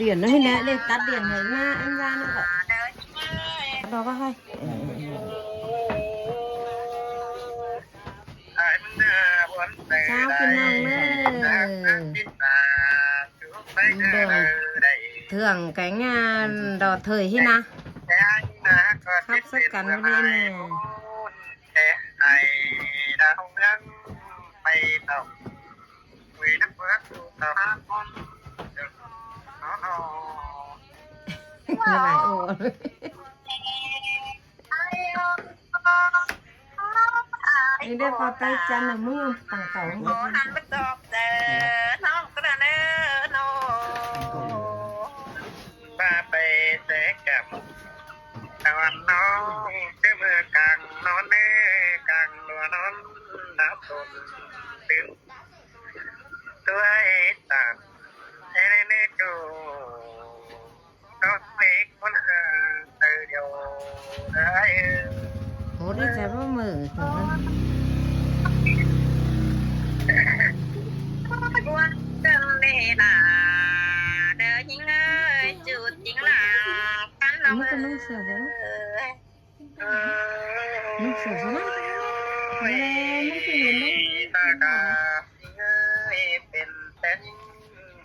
ດ່ຽນນະ ເຫັນແນ່ ເດ້ ຕັດດ່ຽນໃຫ້ມາ ອັນວ່ານັ້ນກໍ ດອກວ່າໃຫ້ ເອີ ເຈົ້າ ພີ່ນ້ອງເອີຍ ດອກເທື່ອງໄກງານ ດອກເທີຍຫັ້ນນະ ຂັບໃສ່ກັນບໍ່ໄດ້ນະ. ນີ້ເດ້ ພໍໄຕ້ຈັນນະ ມື້ຕັ້ງເຕົາ ບໍ່ທັນໄປຕອບເດີ ນ້ອງກະເດີນ້ອງ ວ່າໄປແຕ່ກັບຕາວັນນ້ອງ ເຈົ້າເມືອກາງນອນເດີ ກາງຫົວນອນ ນັບຕົນຕື່ນ ດ້ວຍຕາແອເນໂຈ ຕ້ອງເປັນຄົນຫາງໃດດຽວໄດ້. ໂອ້ ດີໃຈບໍ່ມື້ ກວນເຊິ່ງເດລາ ເດີຍິງເອີຍ ຈູດຈິງລາ ກັນນ້ອງເອີຍ. ມັນສວຍຊະນະ ແມ່ນມັນຄືເຫັນໄດ້ ເປັນແຕ່ຍິງ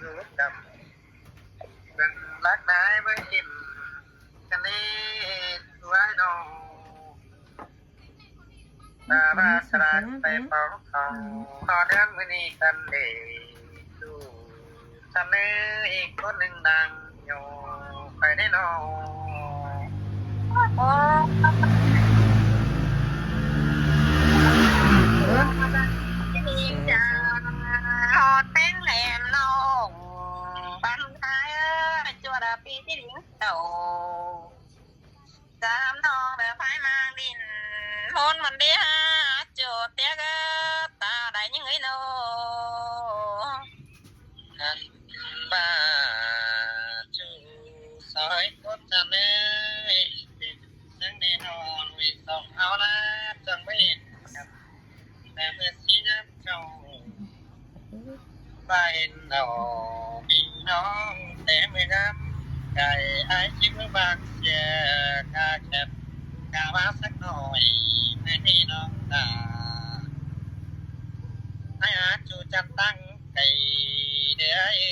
ຢູ່ດຳ ເບິ່ງລັກນາຍເບິ່ງຖິ້ມກັນເດ້ ສວຍນ້ອງ ຕາລາສະຫຼາດໄປເປົ່າເຂົາ ຮອດເຮືອນມື້ນີ້ກັນເດ້ ສຳເນີອີກຄົນໜຶ່ງນາງໂຍໄປໄດ້ນ້ອງ. ຮອດແຕ່ງແຫຼມນ້ອງ ບັນທາຍເອີຍ ຈົວດາປີທີ່ດິງເຈົ້າ ສາມນ້ອງເດີພາຍມາງດິນ ໂຮນມັນເດຫາໂຈດແຕກເອີ ຕາໄດ້ຍິງເອີຍນ້ອງ ຄັນວ່າຈູ່ຊອຍກົດຈະເລີຍ ເປັນຈັ່ງໃດນ້ອງ ວິສອງເຮົາລະຈັ່ງບໍ່ເຫັນກັນ ແຕ່ເມື່ອຊິຍາມເຈົ້າ ໄປເນາະພີ່ນ້ອງ ແຕ່ມື້ງາມໄກ ອ້າຍຄິດວ່າບາງເທື່ອກະແຄບກະວ່າສັກໜ້ອຍ ແມ່ພີ່ນ້ອງລາ ໃຫ້ອາຈູຈັນຕັ້ງໄກເດີ້ ເອີ.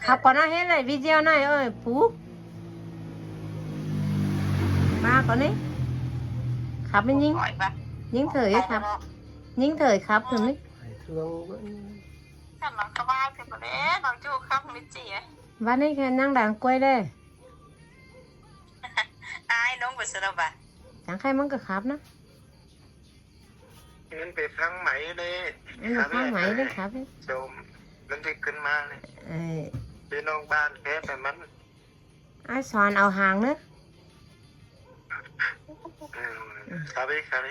ຂັບກ່ອນນະ ເຮັດໄດ້ວິດີໂອໜ້ອຍເອີຍ ປູ ມາກ່ອນນີ້ ຂັບມັນຍິງ ຍິງເຖີຍຂັບ ຍິງເຖີຍຂັບເຖິງນີ້ ໃຫ້ເຄື່ອງເບິ່ງ ຄັນມັນກະວ່າຄືບໍ່ແລ້ວ ບາງຈຸຄັບມິດຈີ ບາດນີ້ກະຍັງດັງກວ່າແລ້ວ ອ້າຍລົງໄປຊັ້ນລະບາດ ຈັ່ງໃຄມັນກະຂັບນະ ມັນໄປທາງໃໝເດ້ ມັນໄປທາງໃໝເດ້ ຂັບໂດມ ມັນຊິຂຶ້ນມານີ້ ເອີ ຢູ່ນອກບ້ານແທ້ ແຕ່ມັນ ອ້າຍສອນເອົາຫາງເດີ ເອີ ຂັບໄປ ຂັບໄປ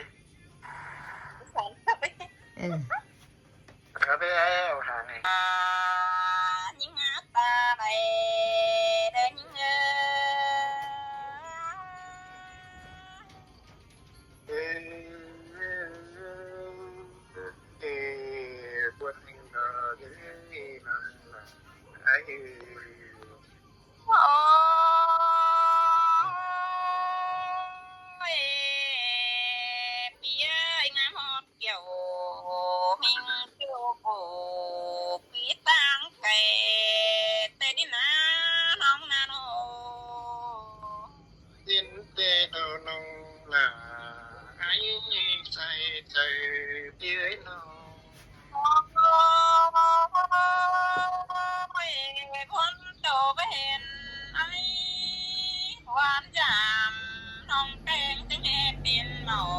ສອນຂັບໄປ ເອີ ຂັບໄປ ອ້າຍເອົາຫາງໃຫ້ ຍິງຫາຕາໄດ້ເດີຍິງເອີຍ ເອີ ເອີ ບວດໜຶ່ງດອກເອີຍ ນ້ອງລາ ອ້າຍເອີຍ. ໂອ້ຍ ປີເອີຍ ງາມຮອດແກ້ວ ມິງເກີວໂກ ປີຕ່າງໄກ ແຕ່ດິນນາ ນ້ອງນາໂນ ເຫັນແຕ່ດອກນ້ອງລາ ໃຫ້ໃສ່ໃຈເອີຍນ້ອງ. ໂອ້ຍ ຄົນໂຕໄປເຫັນໄອ້ຫວານຢາມ ນ້ອງແປ້ງຈຶ່ງເຮັດດິນເມົາ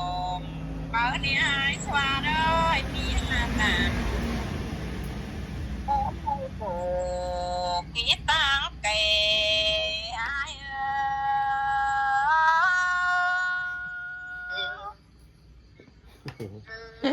ເປີດໃຫ້ອ້າຍສວາເດີຍ ປີຫາການ ໂອ້ໂຫ ກີຕາງແກ່ອ້າຍເອີຍ. ເອີ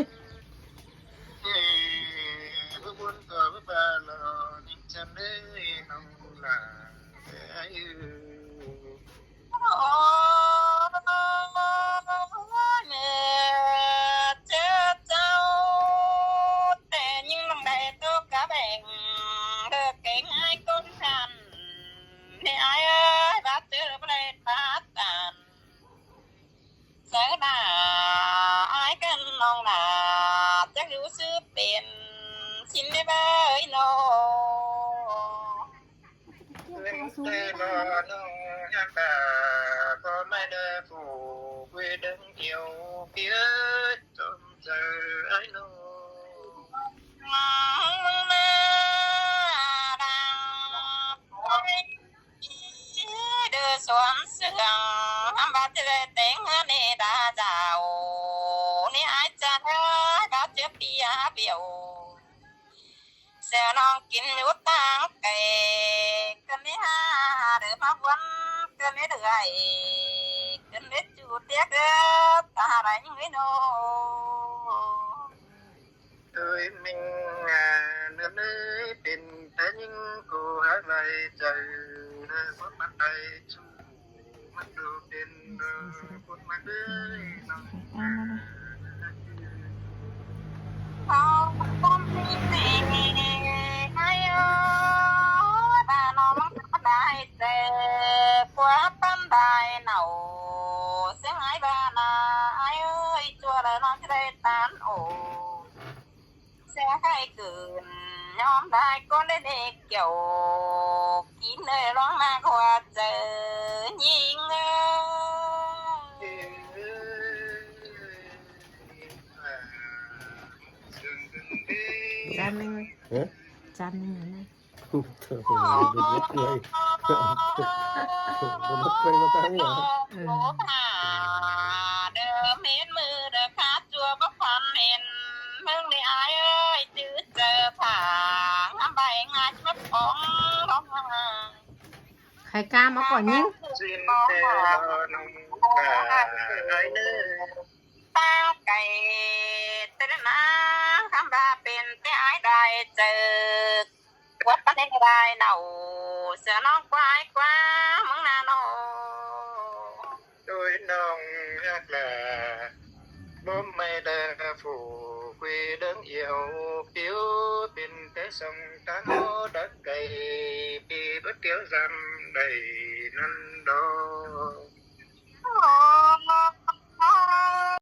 ຈັກຢູ່ຊື່ເປັນຊິນໄດ້ເບີຍນໍ ເປັນແຕ່ບໍ່ນ້ອງຍາກດາ ກໍໄມ່ໄດ້ຜູ້ຄຸຍເດີງດຽວ ພີ່ເອີຍ ສົມໃຈອ້າຍນ້ອງ ມາເມືອງໜ້າດັງ ເດີສວມເຊື່ອງ ຫາມວ່າຈະໄດ້ແຕ່ງງານໃນດາເຈົ້າ ນີ້ອ້າຍຈາກໍເຈີເປຍບຽວ ເສືອນ້ອງກິນຢູ່ຕ່າງໄກ ກໍມີຫາເດີມາວນ ກໍມີເດືອຍ ກໍມີຈູດດຽກເດີ ຕາໄດ້ຍິງໄດ້ນ້ອງ ໂດຍແມ່ເນີເອີຍ ເປັນຕາຍິງກໍຫາກໄດ້ໃຈ ເດີບໍ່ປານໃດ ມາດູເປັນຄົນມາເດີນ້ອງ ເຮົາບໍ່ມີແມ່ ໃຫ້ເອີຍ ວ່ານ້ອງໄດ້ແຕ່ຜົວປານໃດເນົາ ສຽງອ້າຍວ່ານາ ອ້າຍເອີຍ ຈົວແລ້ວນ້ອງຈະໄດ້ຕານໂອ ເສຍໃຫ້ເກີນ ຍອມໄດ້ກໍໄດ້ແນກແກ້ວ ກິນເອີຍລອງມາຫົວໃຈຍິງເອີຍ ຈານໜຶ່ງ ຮະ? ຈານໜຶ່ງຫັ້ນນະ ໂອ້ໂຫ ເປັນເລື່ອຍ ເປັນເລື່ອຍມາຕັ້ງເນາະ ເອີ ໂອ້ ຖ້າເດີເມັດມືເດີ ຂ້າຈົວບໍ່ພັນເຫັນ ເບິ່ງເດີອ້າຍເອີຍ ຈື່ເຈີຖ້າ ຫາໃບງາດມາຂອງຮ້ອງໄຫ້ ໃຜກ້າມາກ່ອນຍິງ ຊິນແຕ່ນ້ອງກາໄດ້ເດີ ຕາໄກແຕ່ນາ ຄຳວ່າເປັນແຕ່ອ້າຍໄດ້ເຈີ ກວ່າປານໃດໄດ້ເນົາ ເສືອນ້ອງຄວາຍກວ່າເມືອງນານ້ອງ ໂດຍນ້ອງຮັກຫຼາ ບໍ່ໄມ່ໄດ້ຜູ້ຄຸຍເລື່ອງອຽວປິວ ເປັນແຕ່ສອງຕາງໂອດັກໄກ່ ປີບໍ່ຕຽວຊ້ຳໄດ້ນັ້ນດອກ.